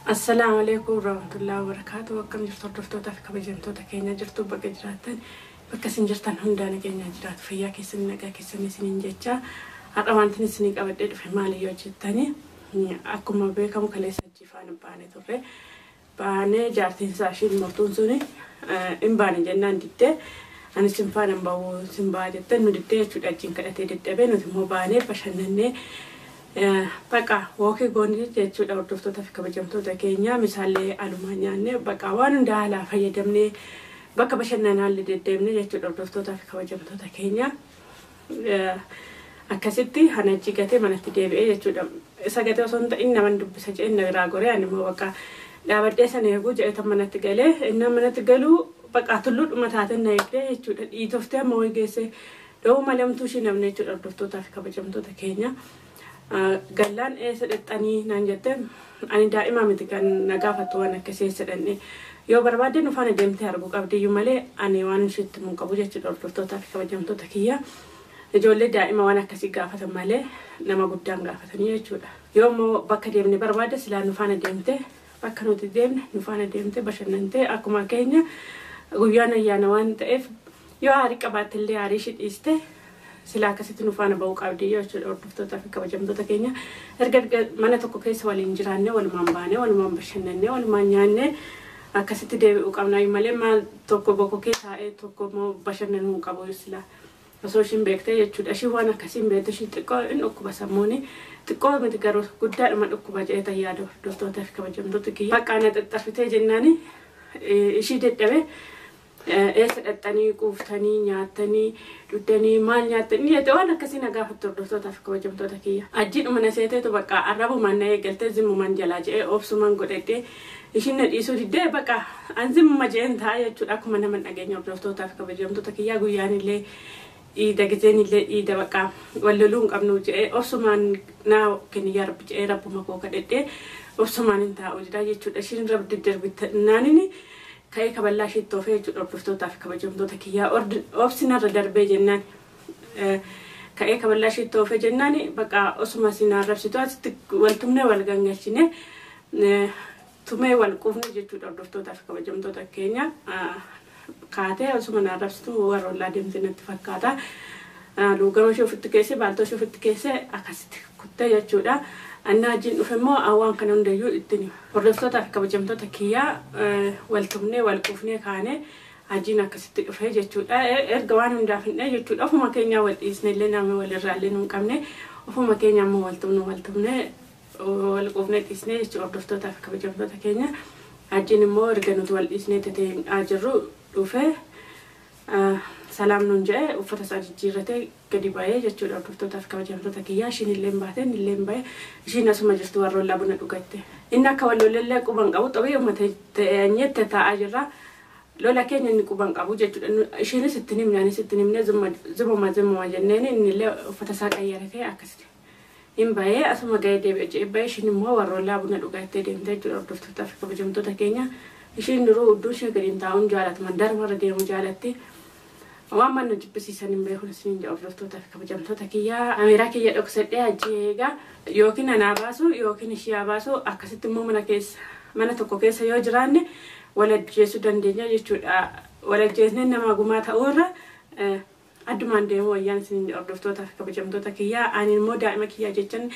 Assalaamu alaikum warahmatullahi wabarakatuh. Akkam jirtu hordoftootaa fi kabajamtoota keenya jirtu bakka jiraattan bakka isin jirtan hundaa nageenya jiraatu fayyaa keessan nagaa keessan isiniin jecha har'a wanti isinii qabadhee dhufe maali yoo jettani akkuma beekamu kaleessa ajjiifaan baane turre baanee jaartiin isaa ishiin mortuun suni hin baane jennaan diddee ani sin faana hin bahu sin baha jettee nu diddee jechuudha achiin kadhatee dadhabee nuti immoo baanee bashannannee baqa wookii goonii jechuudha hordoftoota fi kabajamtoota keenya misaallee alumaa nyaanne baqa waan hunda haalaa fayyadamnee bakka bashannanaallee deddeemne jechuudha hordoftoota fi kabajamtoota keenya. Akkasitti hanajji gatee manatti deebi'ee jechuudha. Isa gatee osoo hin ta'in naman dubbisa jedhee na biraa goree ani immoo bakka dhaabadhee sana eeguu jedhee manatti galee inni manatti galuu baqa tulluudhuma taateen na eegdee jechuudha. Dhiitoftee amma wayii geessee dhoohu malamtuu ishii namni jechuudha hordoftootaa fi kabajamtoota keenya. Gallaan eessa dhexxanii naan jette ani daa'ima miti kan na gaafattu waan akkasii eessa dhannee yoo barbaadde nu faana deemtee arguu qabdiyyuu malee ani waan isheetti mun qabu jechuudha hordoftootaa fi kabajamtoota kiyya. Ijoollee daa'ima waan akkasii gaafatan malee nama guddaan gaafatanii jechuudha. Yoo immoo bakka deemne barbaadde silaa nu faana deemtee bakka nuti deemne nu faana deemtee bashannantee akkuma keenya guyyaan ayyaana waan ta'eef yoo aarii qabaatte illee aarii ishee dhiiste silaa akkasitti nu faana bahuu qabdi jechuudha hordoftootaa fi kabajamtoota keenya. Erga mana tokko keessa waliin jiraanne walumaan baane walumaan bashannanne walumaan nyaanne akkasitti deebi'uu qabna malee maal tokko bokkoo taa'ee tokko immoo bashannanuu hin qabu silaa. Osoo ishiin beektee jechuudha. Ishiin waan akkasii hin beektu ishiin xiqqoo hin dhukkuba sammuuni. Xiqqoo miti garuu guddaadhuma dhukkuba jedhee yaada hordoftootaa fi kabajamtoota kiyya. Bakka na xaxxarfitee jennaani ishii dadhabee eessa dhaqxanii quuftanii nyaatanii dhuddanii maal nyaattanii jette waan akkasii na gaafattu hordoftootaa fi kabajamtoota kiyya. Ajjiidhuma na seeteetu bakka arrabumaan na eegaltee zimmumaan jalaa jedhee obsumaan godhadhee ishiin na dhiisuu diddee bakka an zimmuma jedheen ta'a jechuudha akkuma nama hin dhageenye hordoftootaa fi kabajamtoota kiyya guyyaan illee dhiida gizeen illee dhiida bakka wal loluu hin qabnu jedhee obsumaan naa kenni yaa rabbi jedhee rabbuma koo kadhadhee obsumaan hin taa'u jira jechuudha. Ishiin rabbi daddarbitannaanini ka'ee kaballaa isheetti oofee jechuudha hordoftootaa fi kabajamtoota kiyyaa obsi narra darbee jennaan ka'ee kaballaa isheetti oofee jennaan bakka osuma isin arrabsitu asitti wal tumnee wal gangalchine tumee wal quufne jechuudha hordoftootaa fi kabajamtoota keenya kaatee osuma na arrabsitu warra ollaa deemte natti fakkaata. Luugama ishee ofitti keessee baaltoo ishee ofitti keessee akkasitti kuttee jechuudha. Annaa wajjin dhufe immoo waan kana hundayyuu ittiin hordoftootaa fi kabajamtoota kiyyaa wal tumnee wal quufnee kaanee ajiin akkasitti dhufe jechuudha. Erga waan hundaaf hin dhee jechuudha. Ofuma keenyaa wal dhiisne illee nama walirraa illee nu hin qabne ofuma keenya ammoo wal tumnu wal tumnee wal quufnee dhiisnee jechuudha hordoftootaa fi kabajamtoota keenya. Ajiin immoo erga nuti wal dhiisnee tatee jirru dhufe salaam nuun jedhee uffata isaa jijjiirratee gadi ba'ee jechuudha hordoftootaa fi kabajamtoota kiyyaa. Ishiin illee baatee inni illee ba'ee ishiin asuma jirtu warra ollaa buna dhugatte. Inni akka wal lolellee quban qabu xobee uummata ta'ee taa'aa jirra. Lola keenya inni quban qabu jechuudha. Ishiinis ittiin himne anis ittiin himne zimuma zimuma jenneen inni illee uffata isaa qayyaratee akkasitti. Hin ba'ee asuma ga'ee deebi'e jedhee ba'ee ishiin immoo warra ollaa buna dhugattee deemtee jechuudha hordoftootaa fi kabajamtoota keenya. Ishiin duruu hudduu ishee gadi taa'uun jaalatti mandara warra deemu jaalatti. Waan mana jibbisiisan hin beeku isin jedhu hordoftootaa fi kabajamtoota kiyyaa. Ameeraa kiyya dhoksadhee ajji eegaa yookiin anaa baasu yookiin ishee haa baasu akkasitti immoo mana keessa mana tokko keessa yoo jiraanne wal ajjeesuu dandeenya jechuudha. Wal ajjeesnee nama gumaa ta'uurra addumaan deemu wayyaan isin jedhu hordoftootaa fi kabajamtoota kiyyaa. Ani immoo daa'ima kiyyaa jechan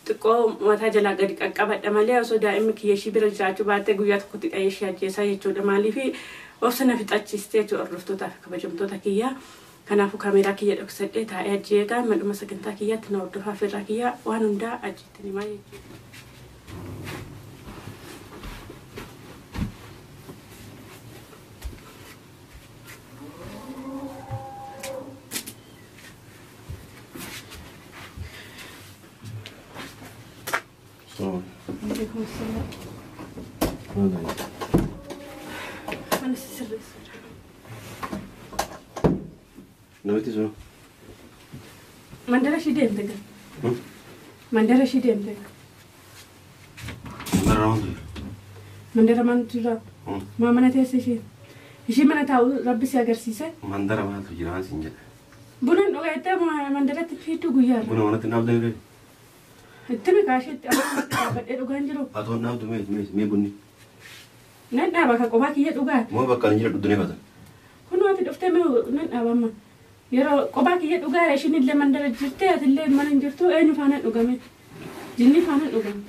xiqqoo mataa jalaa gadi qaqqabadha malee osoo daa'imni kiyya ishii bira jiraachuu baattee guyyaa tokkotti dhahee ishee ajjeesaa jechuudha. Maaliif obsa na fixachiistee jechuudha hordoftootaa fi kabajamtoota kiyyaa. Kanaafuu kaameeraa kiyya dhoksadhee taa'ee ajji eegaa madhuma sagantaa kiyyaatti na hordofaa firraa kiyyaa waan hundaa ajiitti himaa jechuudha. Alaikum salaam. Mana sirreessuudha. Namatti sun. Mandara ishii deemte gaa. Mandara ishii deemte gaa. Mandara maaltu jira? Mandara maaltu jira? Maa mana teesse ishee? Ishii mana taa'u rabbi si agarsiise. Mandara maaltu jira waan siin jedhe. Buna dhugaa jettee mandaratti fiiddu guyyaarra. Buna manatti naaf deemte. Itti mikaasheetti amma dhaabbadhee dhugaan jiru. Atoon dhaabdu mee mee mee bunni. Nan dhaaba ka qophaa kiyya dhugaa. Moo bakka ani jira dhuddunee fata. Kun ati dhuftee mee nan dhaaba amma. Yeroo qophaa kiyya dhugaa ishiin illee mandara jirtee ati illee mana hin jirtu eenyu faana dhugame. Jinni faana dhugame.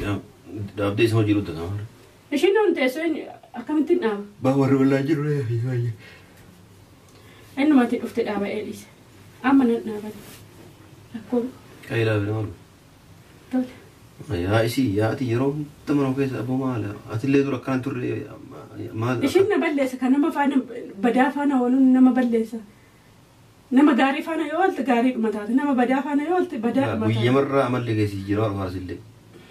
Yaa dhaabdee isuma jiru ta'aa. Ishiin on teessoo eenyu akkamittiin dhaaba? Baa warri wallaa jiru ree. Eenyumatti dhufte dhaaba eedhise. Amma nan dhaaban. Rakkoo Qaylaa bira malu. tole. Yaa isii yaa ati yeroo hunda mana keessa abboo maala ati illee dura akkana turre maal. Ishiin na balleessa kan nama faana badaa faana ooluun nama balleessa. Nama gaarii faana yoo oolte gaariidhuma taate nama badaa faana yoo oolte badaadhuma taate. Guyyamarraa amallee keessi jira waraasillee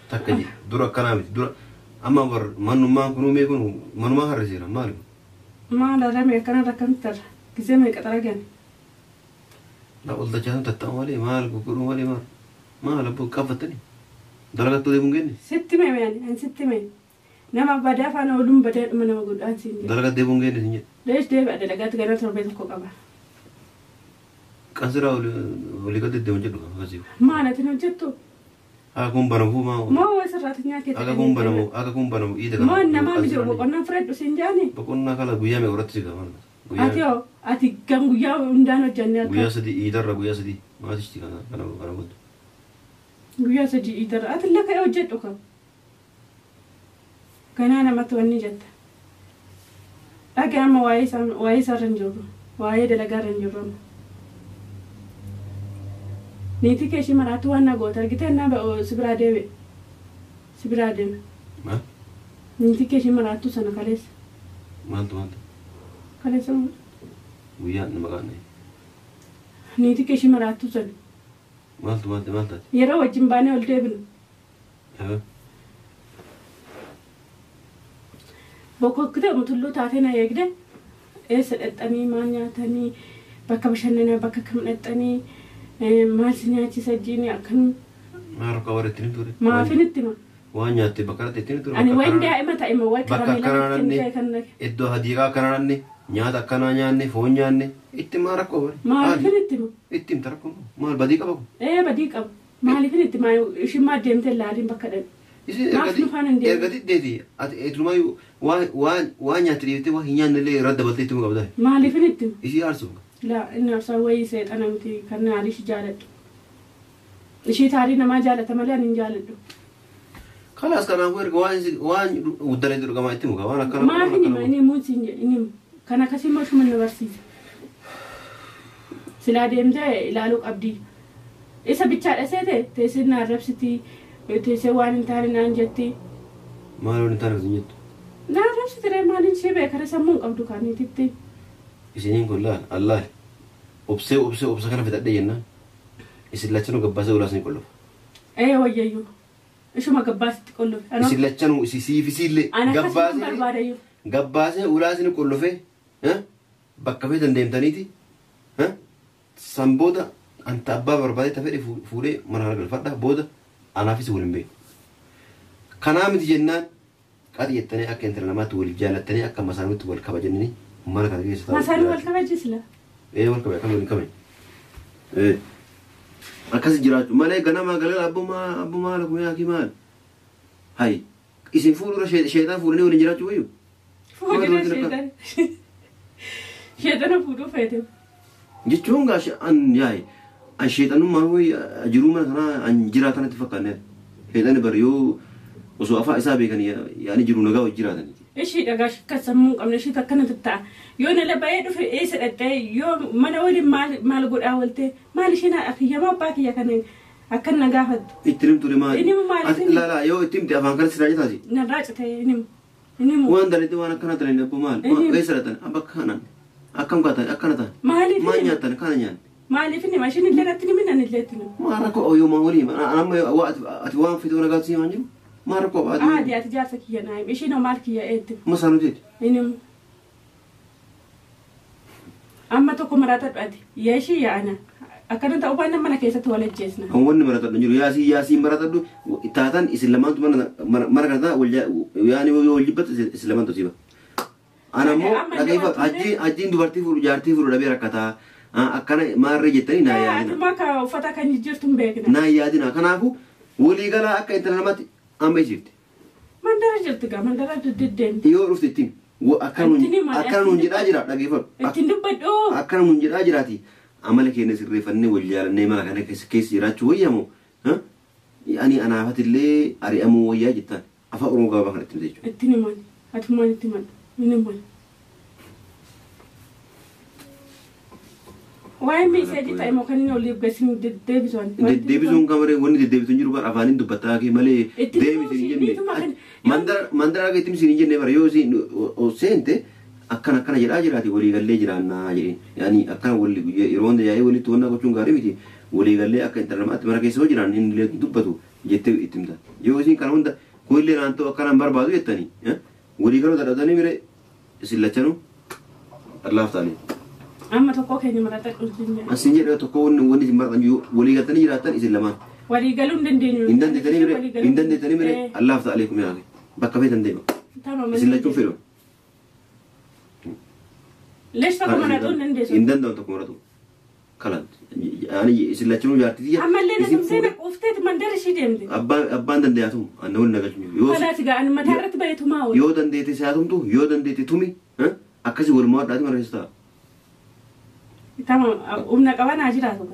takka jedhe dura akkanaa miti dura amma bar manummaan kun uumee kun manumaa harriseera maali. Maal arame akkanarra akkamitti tarra gisee meeqa xaragan. La ol dachaa tatta'u malee maal gurguruu malee maal maal abboo qabatanii dalagattuu deemuun kenne. Sitti mee ani sitti mee nama badaa faana ooluun badaadhuma nama godhaan siin jedhe. Dalagat deemuun kenne siin jedhe. Leesh deebi'a dalagaatti gara torbee tokko qaba. Qansiraa olii gadi deemuun jedhu akkasii. Maal ati hojjettu? Akka kun banamu maa. Moo asirraati nyaatee Akka kun banamu akka kun banamu iida kana. Moo namaa miti boqonnaa fudhadhu siin jaani. Boqonnaa kala guyyaa meeqa irratti si gaafan. Ati hoo ati gam guyyaa hundaan hojjannee akka. Guyyaa sadii iidarra guyyaa sadii maatichi kana kana kana godhu. Guyyaa sadii iidarra ati illee ka'ee hojjedhu kam. Ganaa namatti wanni jetta. Dhagee amma waa'ee isaarra hin jirru waa'ee dalagaarra hin jirru amma. Niitii kee ishii maraatu waan na goota argitee naa si biraa deebi'e. Si biraa deeme. Maal? Niitii kee ishii maraattu sana kaleessa. Maaltu maaltu? Kaleessa Guyyaa nama qaanne. Niitii kee ishii maraattu sana. Maaltu maaltu maal taate? Yeroo wajjin baanee ol deebinu. Bokokkitee mutulluu taatee na eegde eessa dhaqxanii maal nyaatanii bakka bashannanaa bakka kam dhaqxanii maal si nyaachisa jiini akkam. Maal rakkoo warra ittiin ture? Maafin itti hima? Waan nyaatte bakka irratti ittiin ture. Ani wayin daa'ima ta'e immoo wayi Bakka karameelaa akkanaa ittiin nanne ta'e kan nake. iddoo hadiiqaa akkanaa nanne nyaata akkanaa nyaanne foon nyaanne itti maal rakkoo warri? Maafin itti hima? Itti himta rakkoo maal badii qaba kun? Ee badii qaba. Maaliifin itti hima? Ishiin maal deemtee laaliin bakka dhaqxe? Isin Maaf nu faana hin deemne? erga diddeeti ati edumaayyuu waan nyaatte dhiiftee waan hin nyaanne illee irra dabaltee itti himuu qabda. Maaliifin itti hima? Isii aarsuuf. La inni aarsaa wayii seexana miti kan naarii ishii jaaladhu. Ishii taarii namaa jaalata malee ani hin jaaladhu. Kalaas kanaafuu erga waan guddalee dhugamaa itti muka waan akkana. Maafin hima inni himuun siin jedhe inni himu. Kan akkasii immoo ishuma na barsiisa. Silaa deemtee ilaaluu qabdi. Isa bichaadha seete teessee na arrabsiti teessee waan hin taane naan jetti. Maal waan hin taane hin jettu? Na arrabsiti ree maaliin ishee beekara sammuu hin qabdu kaaniititti. Isiniin kun laal allaal obsee obsee obsa kana fixadhee jennaan isin lachanuu gabbaasee ulaas ni qollofa. Ee wayyayyuu ishuma gabbaasitti qollofe. Isin lachanuu siif isiillee Ani akkasuma barbaadayyuu. gabbaasee ulaas ni qollofe bakka feetan deemtaniiti san booda anta abbaa barbaade ta fedhe fuudhee mana kana galfadha booda anaafis wal hin beeku. Kanaa miti jennaan qaxi jettanii akka intala namaatti wal jaalattanii akka masaanuutti wal kabajanii mana kana keessa taa'u. Masaanuu wal kabajisla. Ee wal kabaja akkam wal hin kabajne. Ee akkas jiraachuu malee ganamaa galgala abbummaa maal akkuma yaakii maal. Hayi isin fuudhura sheetaan fuudhanii waliin jiraachuu wayyuu. Fuudhina sheetaan. Sheetana fuudhuu feete. Jechuun gaa an yaa'i an sheexanummaan wayi jiruu mana kanaa an jiraatanatti fakkaanne sheexanni bari yoo osoo afaan isaa beekan yaani jiru nagaa wajji jiraataniiti. Ishii dhagaa kan sammuu hin qabne ishii akkana tatta'a. Yoo nala ba'ee dhufe eessa dhaqxee yoo mana waliin maal godhaa oolte maal ishiin akiyyamaa abbaa kiyya kana akkan na gaafattu. Itti himtu maali? Inni maali? Ati lala yoo itti himte afaan kana sirraa jetaasi. Narraa citee inni himu. Waan dalite waan akkana ta'an abbo maal? Inni- Eessa dhaqxan? Abba kanaan akkam kaatan akkana ta'an. Maaliif Maal inni- nyaattan kana nyaanne? Maaliif inni ishiin illee natti ni minnan illee itti himu. Maal rakkoo yoo maa walii amma ati waan fitoo nagaatu si himaa jiru? Maal rakkoo ati Aadi ati jaarsa kiyya naa himi ishiin hoo maal kiyya eetti? masaanuu jeeti. Inni himu. Amma tokko maraata ati yaa ishii yaa ana akkana ta'uu baannaan mana keessatti wal ajjeesna. Kan wanni maratadhu jiru yaasii yaasii maratadhu taatan isin lamaantu mana kana ta'a yaani yoo wal jibbatte isin lamaantu siiba. Ana immoo Amma dhageeffa nama hajjiin dubartii fuudhu jaartii fuudhu dhabee rakkataa Akkana maarree jettanii naa yaadina. Atuma ka uffata kan jijjiirtu hin beekna. Naa yaadina. Kanaafuu waliigalaa akka intala namaatti amma jirti. Mandara jirti gaa mandara deddeemti. Yoo dhufte ittiin akkana nuun jedhaa jira dhageeffadhu. Ittiin dubbadhu. Akkana nuun jedhaa jiraati. Amala keenya sirreeffannee wal jaalannee mana kana keessa jiraachuu wayyamu. Ani anaafatillee ari'amuu wayyaa jettaan. Afaan Oromoo gabaabaa kana ittiin jechuudha. Ittiin himan. Atumaan itti himan. Hin himan. Waa'ee meeshaa ta'e moo kan inni oliif gasin deddeebisuun. Deddeebisuun kamaree wanni deddeebisuun jiru bara afaaniin dubbataa kee malee deemisi hin jenne. Mandara akka ittiin hin jenne bara yoo isin seente akkana akkana jedhaa jiraati waliigallee jiraannaa jedheen. Yaani akkana walii yeroo hunda yaa'ee walitti wannaa gochuun gaarii miti waliigallee akka intala namaatti mana keessa yoo jiraan inni illee dubbatu jettee itti himta. Yoo isin kana hunda kunillee naan ta'u akkanaan barbaadu jettanii waliigaluu dadhabdanii mire isin lachanuu allaaf ta'anii. Amma tokko keenya marata qulqullina. Asin jedhe tokko wanni isin maratan walii galtanii jiraattan isin lamaan. Walii galuu hin dandeenyu. Hin dandeettanii mire hin dandeettanii mire allaaf ta'aleekum yaa bakka feetan deema. Isin lachuu fedhu. Lees tokko maratuu hin dandeessu. Hin danda'u tokko maratu. Kalaan ani isin lachanuu jaartii tiyya. Ammallee na tumsee na quufteeti mandara ishii deemte. Abbaan dandeeyaa tumu anna waliin nagalchu. Kalaas gaa ani mataa irratti baheetu maa oolu. Yoo dandeete si haa tumtu yoo dandeete tumi akkasii walumaa hodhaati mana keessa ta'a. Tamam, humna qaban haa jiraatu.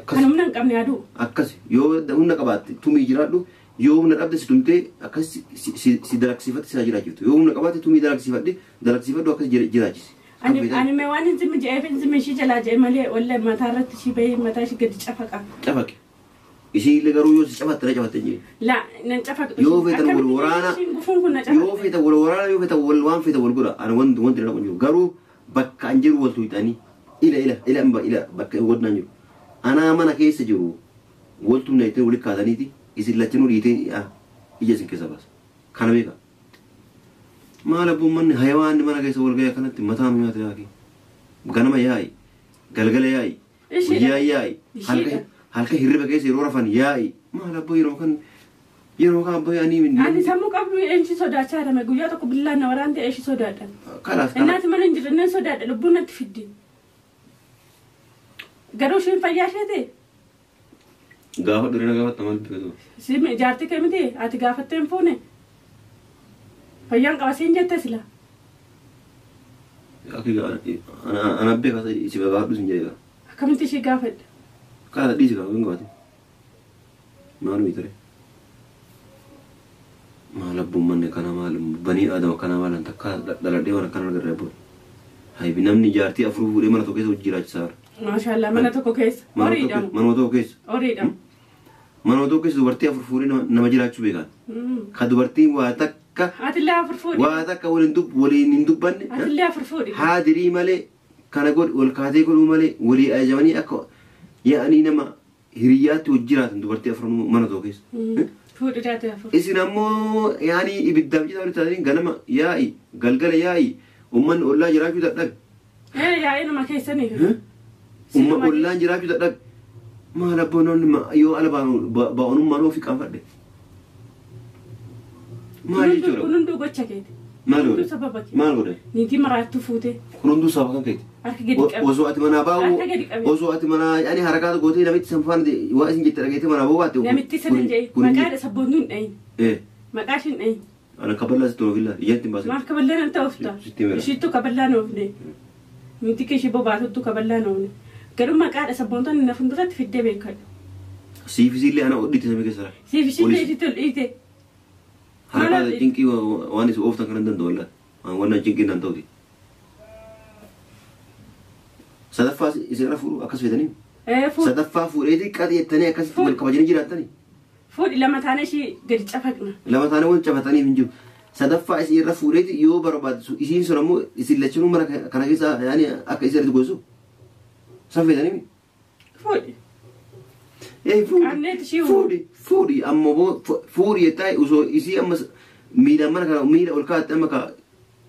Kan humna hin qabne aduu. Akkas yoo humna qabaatte tumii jiraadhu yoo humna dhabde si tumtee akkas si dalagsiifatte si jiraachiftu yoo humna qabaatte tumii dalagsiifadhe dalagsiifadhu akkas jiraachisi. Ani mee waan hin zimmi je'eef hin zimmi ishii jalaa je'e malee wallee mataa irratti ishii bahee mataa ishii gadi cafaqa. Cafaqe. Ishii illee garuu yoo si cafatte na cafatte hin La nan cafaqe. Yoo feetan wal waraana yoo feetan wal waraana yoo feetan wal waan feetan wal godha ani wanti na dhaqu jiru garuu bakka an jiru wal tuuxanii. Ila ila ila amba ila bakka godnaan jiru. Anaa mana keessa jiru waltum na ittiin walitti kaasaniiti isin lachanuu dhiiteen ija isin keessa baasa. Kana beeka. Maal abboon manni hayawaanni mana keessa wal ga'e akkanatti mataa nu nyaata yaaki. Ganama yaa'i, galgala yaa'i, guyyaa yaa'i, halka hirriba keessa yeroo rafan yaa'i. Maal abboo yeroo kan abboo ani. Ani sammuu qabdu eenshi sodaachaa jirame guyyaa tokko billaan na waraante eenshi sodaadha. Kalaas. Innaati mana hin jirre nan sodaadha lubbuun natti fiddi. Garuu isheen fayyaa ishee ta'e? Gaafa durina gaafatta maal beektu? Simi jaartii kee miti ati gaafattee hin fuune? Fayyaan qaba siin jette sila? Ana beeka si gaafadhu siin jedhe. Akkamitti ishee gaafadha? Kaasa dhiisi gaafa hin gaafate. Maal miitare? Maal abbuun manni kana maal banii aadama kana maal takka dhaladhee waan akkana agarra abboon. Haybi namni jaartii afur fuudhee mana tokko keessa jiraachisaa jira. Maashaallah mana tokko keessa. Horiidha. Manuma tokko keessa. Horiidha. Manuma tokko keessa dubartii afur fuudhee nama jiraachuu beekan. Ka dubartiin waa takka. Atillee afur fuudhi. Waa takka waliin hin dubbanne. Atillee afur fuudhi. Haadirii malee kana godhi wal kaatee godhuu malee walii ajajamanii akka yaa'anii nama hiriyyaatti wajji jiraatan dubartii afur mana tokko keessa. Fuudhi taatee afur. Isin ammoo yaa'anii ibiddaaf jedha walitti taatanii ganama yaa'i galgala yaa'i uummanni ollaa jiraachuu dadhabe. Yaa'ii nama keessanii. Umma ollaan jiraachuu dadhabe. Maal abboon yoo ala baa'onummaan ofii qaanfadhe. Maal jechuudha? Kun hunduu gocha keeti. Maal godhe? Maal godhe? Niitii maraattuu fuute. Kun hunduu sababa kan keeti. Harka gadi qabe. Osoo ati manaa baa'u. Harka gadi qabe. Osoo ati manaa yaani harakaata gootee namitti san faana waa isin jette dhageetee manaa ba'uu baatte. Namitti sana hin jedhin. Maqaa sabboontuu hin dhayin. Maqaa ishee hin dhayin. Ana kaballaa sitti oofilla ijatti hin baasin. Maal kaballaan hin ta'uufta? Ishiittuu kaballaan oofne. Niitii kee ishee bobaatuttuu kaballaan oofne. Garuu maqaadha sabboontoonni na fuulduratti fiddee beekadhu. Siif isiillee ana hodhite samii keessa. Siif isiillee isitti ol dhiite. Harakaata cinqii waan isin ooftan kan hin danda'u wallaan. Waan cinqii nan ta'uti. Sadaffaa isin irra fuudhu akkas feetanii? Sadaffaa fuudheeti qaxi jettanii akkasitti wal kabajanii jiraattanii? Fuudhi lama taane ishii gadi cafaqna. Lama taane wal cafataniif hin jiru. Sadaffaa isin irra fuudheeti yoo barbaachisu isiin sun ammoo isin lachanuu mana kana keessa yaani akka isin irratti goisu. San feetanii? Fuudhi. Fuudhi. Fuudhi. Fuudhi ammoo fuudhi jettaa osoo isii amma miila mana kana miila ol kaa'atte amma ka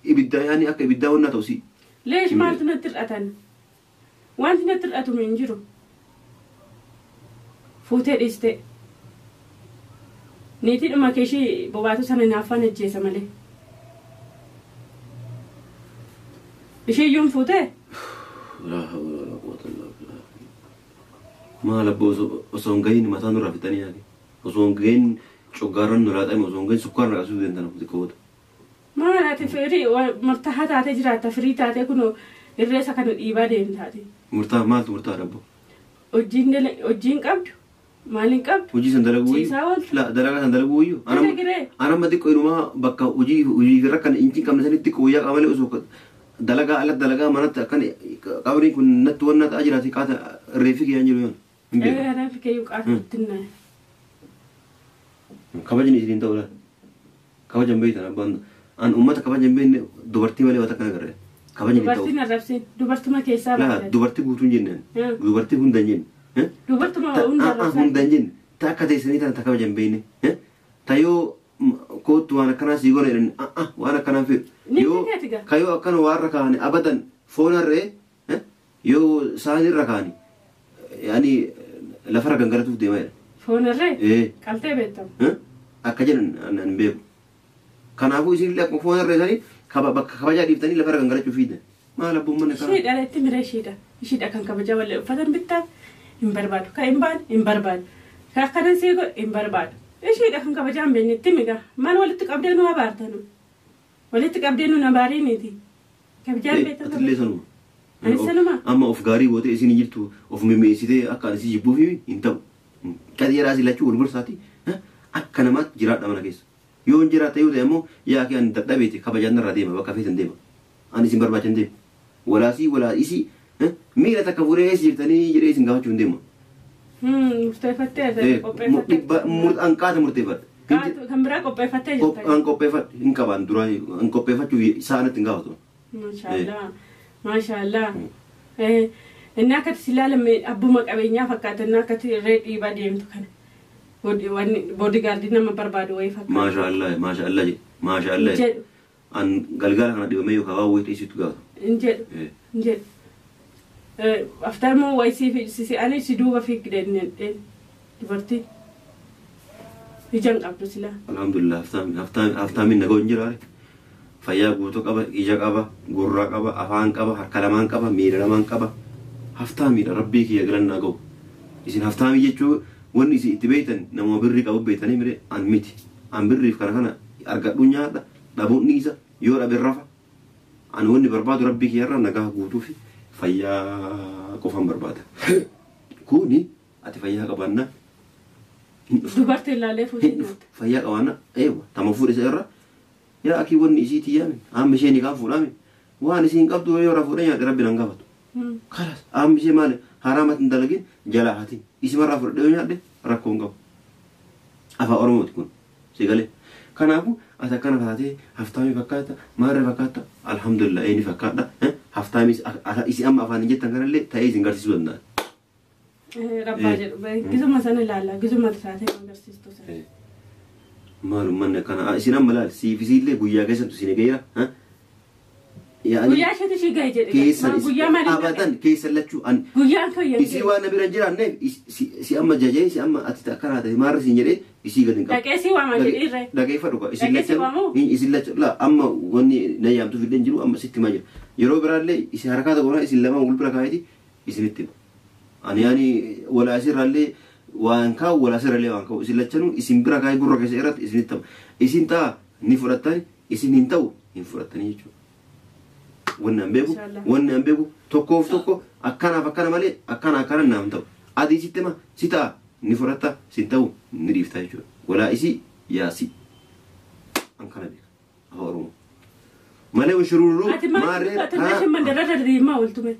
ibiddaa yaani akka ibiddaa wannaa ta'u si. Leesh maaltu natti hir'atan? Wanti natti hir'atu hin jiru. Fuutee dhiiste. Niitii dhuma kee ishii bobaatu sana naaffaan ajjeesa malee. Ishee iyyuu hin fuutee? Laa hawla walaa quwwata illaa Maal abboo osoo hin gahiin mataa nurraa fixanii yaade. Osoo hin gahiin coggaarran nurraa xame osoo hin gahiin sukkaara nurraa qabsiisuu danda'a xiqqoota. Maal ati firii murtaa'aa taatee jiraatta firii taatee kunoo irreessa kana dhiibaa deemtaati. Murtaa maaltu murtaa dhabbo? Hojiin qabdu maaliin qabdu? Hojii san dalaguu wayyu? Ciisaa oolta. La dalagaa san dalaguu wayyu? Dalagiree. Anamma xiqqoo inumaa bakka hojii hojii fi rakkan inchi hin qabne sanitti xiqqoo wayyaa qaba malee osoo dalagaa ala dalagaa manatti akkan qabriin kun natti wanna ta'aa jiraate qaata reeffi kiyyaan jiru yoon hin beeku. Reeffi keeyyuu qaata ittiin Kabajni isiniin ta'u laal. Kabaja hin beektan abbaan an uummata kabaja hin beekne dubartii malee waan akkana agarre. Kabajni hin ta'u. Dubartiin arrabsiin dubartuma keessaa Laa baate. dubartii guutuu hin jenneen. Dubartii hunda hin jenne. Dubartuma hunda arrabsaa. Hunda hin jenne. Ta akka teessanii tana ta kabaja hin beekne. Ta yoo koottu waan akkanaa sii goona jedhan waan akkanaa fedhu. Ni Yoo fedhati gaa. ka yoo akkana waan irra kaa'ani abadan foon harree yoo saan irra kaa'ani yaani lafarra gangalatuuf deemaa jedha. Foon harree? Ee. Qaltee beektamu. Akka jedhan an hin beeku. Kanaafuu isinillee akkuma foon harree sanii bakka kabajaa dhiiftanii lafarra gangalachuu fiidan. Maal abboon mana kanaa? Ishiidha itti mira ishiidha. Ishiidha kan kabajaa wallee uffatan bittaaf hin barbaadu. Kan hin baane hin barbaadu. Kan akkanan sii godhu hin barbaadu. Ishiidha kan kabajaa hin beekne itti miga. Maal walitti qabdee nu abaartanu? Walitti qabdee nu abaariiniti. Kabajaa hin beektan. Atillee sanuma. Anis sanuma. Amma of gaarii gootee isin hin jirtu of mimmi'eessitee akka ani si jibbuuf hin ta'u. Qajeelaa si lachuu wal gorsaati. Akka namaatti jiraadha mana keessa. Yoo hin jiraatte yoo ta'e immoo yaa kee ani dadhabeeti kabajaan narraa deema bakka feetan deema. Ani isin barbaachan deema. Walaasii walaa isii miila takka fuudhee eessa jirtanii jedhee isin gaafachuu hin deema. Murteeffattee qopheeffattee. An qaata murteeffadha. Kan biraa qopheeffattee jirta. An qopheeffadha hin qabaan duraa an qopheeffachuuf isaa natti hin gaafatu. Maashaallah. Maashaallah. Inni akkatti si ilaalame abbuma qabeenyaa fakkaata inni akkatti irree dhiibaa deemtu kana. Boodigaardii nama barbaadu wayii fakkaata. Maashaallah maashaallah jedhe maashaallah Jedhu. An galgala kana dhibamee yookaan waan wayii dhiisitu gaafata. Hin jedhu. Hin jedhu. Aftarmoo wayii si ani si duuba fiigde dubartii. Ija hin qabdu silaa. Alhamdulillah haftaamiin nagaa hin jiraare. Fayyaa guutuu qaba, ija qaba, gurra qaba, afaan qaba, harka lamaan qaba, miila lamaan qaba. Haftaamiidha rabbii kiyya galannaa gahu. Isin haftaamii jechuun wanni isin itti beektan nama birrii qabu beektanii mire an miti. An birriif kana kana argadhu nyaadha, dhabuun dhiisa, yoo dhabe rafa. An wanni barbaadu rabbii kiyyarraa nagaa guutuu fi fayyaa qofan barbaada. Kuni ati fayyaa qabaannaa hin dhufu. Dubartii ilaalee fuudhee Hin dhufu. Fayyaa qabaannaa eewa tama fuudhe isa irra yaa akii wanni isii tiyyaame amma ishee ni kaan fuudhaame waan isiin qabdu yoo irraa fuudhee nyaadhe rabbi nan gaafatu. Kalas amma ishee maali haraamatti hin dalagin jalaa hatiin isimarraa fudhadhee yoo nyaadhe rakkoo hin qabu. Afaan Oromooti kun si galee. Kanaafuu ati akkana taatee haftaamii fakkaata maarree fakkaata alhamdulillah eenyu fakkaadha haftaamis isi amma afaan hin jettan kanallee ta'ee isin garsiisuu danda'a. Rabbaa jedhu gizuma sana ilaalla gizuma taatee agarsiistu sana. Maal uummanni akkana isin amma laal siif isiillee guyyaa keessattu isin egeera. Guyyaa isheetu ishii gahe jedhe. Keessan Guyyaa maaliif abadan keessan lachuu an Guyyaan kan isii waan na bira hin jiraanneef si amma jajee si amma ati akkanaa ta'e maarra siin jedhee isii gadi hin qabu. Dhaqee si waama jedhee Dhaqeeffadhu kaa isin Dhaqee si lachan waamuu? isin lachan laa amma wanni na yaamtuuf illee hin jiru amma sitti himaa jira. Yeroo biraallee isin harkaa tokko isin lamaan wal bira kaa'eeti isinitti hima. Ani yaani walaa isirraallee waan kaa'u walaa isirraallee waan kaa'u isin lachanuu isin bira kaa'ee gurra keessa irratti isinitti hima. Isin ta'a ni fudhattani isin hin ta'u hin fudhattanii jechuudha. Wanni an beeku Inshallah. wanni an beeku tokkoof tokko akkanaaf akkana malee akkana akkana naaf ta'u. Adii sitti hima si ta'a ni fudhatta sin ta'u ni dhiifta jechuudha. Walaa isii yaasi. An kana beeka afaan Oromoo. Malee shururuu Ati maal maarree ati meeshaa mandara deemaa ooltume.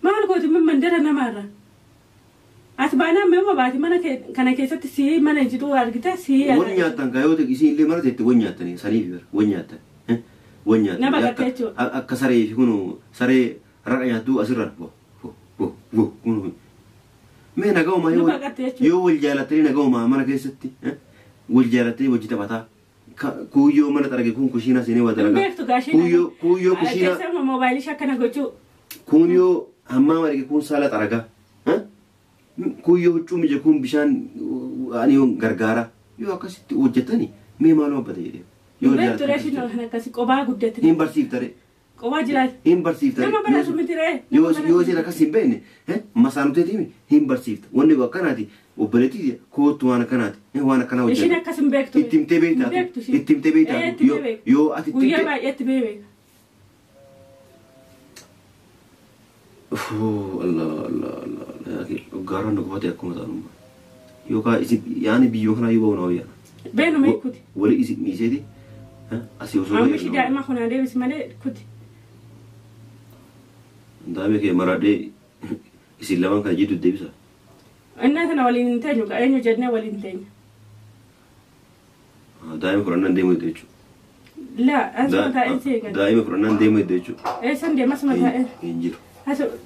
Maal gooti mandara namaarra. Ati baanaan meema baati mana kana keessatti si mana jiru argite si. Wan nyaattan kaa yoo ta'e isin illee mana teetti wan nyaattanii saniif bara wan nyaattan. Wan nyaattan Nama gartee jechuudha. Akka saree fi kunu saree raqa nyaattuu asirra bo bo bo bo kunu. Mee nagaumaa yoo Nama gartee jechuudha. yoo wal jaalattanii nagaumaa mana keessatti wal jaalattanii wajji taphataa. Kuuyyoo mana xarage kun kushiinaa seenee waa Hin dalagaa. beektu gaashee. Kuuyyoo kuuyyoo kushiinaa Keessa moobaayilii ishee akkana gochuu. kun yoo hammaama dhige kun saala xaragaa. Kuuyyoo huccuu mije kun bishaan ani yoo gargaara yoo akkasitti hojjetani mee maaluma bada jedhee. Yoo Hin beektu jaalatan reeshin kan akkasii qophaa guddatte. Hin barsiiftare. Qofaa jiraata. Hin barsiifta. Nama baratu miti ree. Yoo isheen akkas hin beekne masaanuteetiin hin barsiifta. Wanni akkanaati obboleettii kootu waan akkanaati waan akkanaa Ishiin hojjetu. akkas hin beektu. Itti himtee beektaa? Hin beektu ishiin. Itti himtee beektaa? Ee, itti himtee beekta. Yoo ati itti Guyyaa himte- baay'eetti beeka. Ufuu, Allah Allah Allah Allah gaaraan dhugubate akkuma ta'anummaa. Yookaan isin yaani biyyoo kanaa yoo ba'u naa wayyaa. Beenuma kuti. Wali isin dhiiseeti asii osoo Amma ishii daa'ima kun deebisi malee kuti. Daa'ima kee maraadhee isin lamaan kana jidduu deebisa. Innaa sana waliin hin teenyu eenyu jennee waliin hin teenyu. Daa'ima fudhannaan deemu jechuudha. Laa asuma taa'ee seegan. Daa'ima fudhannaan deemu jechuudha. Eessan deema asuma taa'ee. Hin jiru.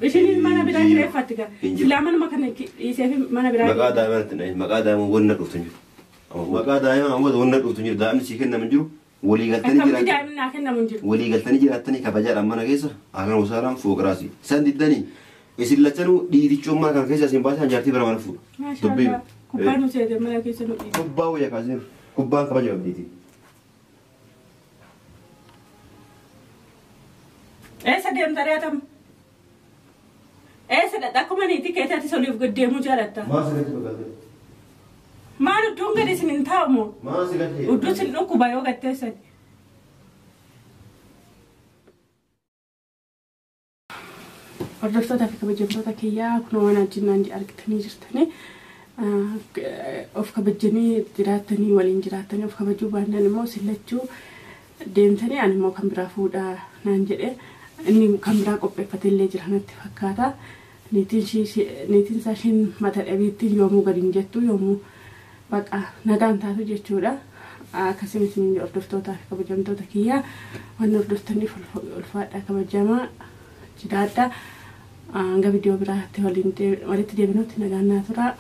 Ishiin mana biraa kireeffatti gaa. Hin jiru. Silaa manuma kana dhiisee fi mana biraa. Maqaa daa'ima natti hin maqaa daa'ima wanna dhuftu hin jiru. Maqaa daa'ima ammoo wanna dhuftu hin jiru. Daa'imni sii kennamu hin jiru. Walii galtanii Akkamitti jiraatan. daa'imni naa kennamu hin jiru. Walii galtanii jiraattanii kabajaadhaan mana keessa haala wasaalaan fooqiraasi. San diddanii isin lachanuu dhiitichummaa kana keessa isin baasan jaartii bara mana fuudha. Maashaallah. Kubbaa nu seete mana keessa nu dhiise. Kubbaa wayya kaasee kubbaan kabaja qabdiiti. Eessa deemta reetam? Eessa dhadha akkuma niitii keetti soliif gad deemuu jaalatta? Maal si gadi bakkaatee? Maal iddoon gadi isin hin taa'u moo? Maal si gadi? Iddoo isin dhukkuba yoo gatteessan. Hordoftoota fi kabajamtoota kiyyaa kunoo waan ajjinnaan argitanii jirtanii of kabajanii jiraattanii waliin jiraattanii of kabajuu baannaan immoo sillachuu deemtanii ani immoo kan biraa fuudhaa naan jedhe inni kan biraa qopheeffatee illee jira natti fakkaata. Niitiin isaa ishiin mata dhabeettiin yoomuu gadi hin jettu yoomuu baqa nagaan taatu jechuudha. Akkasumas hordoftootaa fi kabajamtoota kiyyaa waan hordoftaniif ulfaadhaa kabajamaa jiraadhaa. Hanga viidiyoo biraatti walitti deebinutti nagaan naa turaa.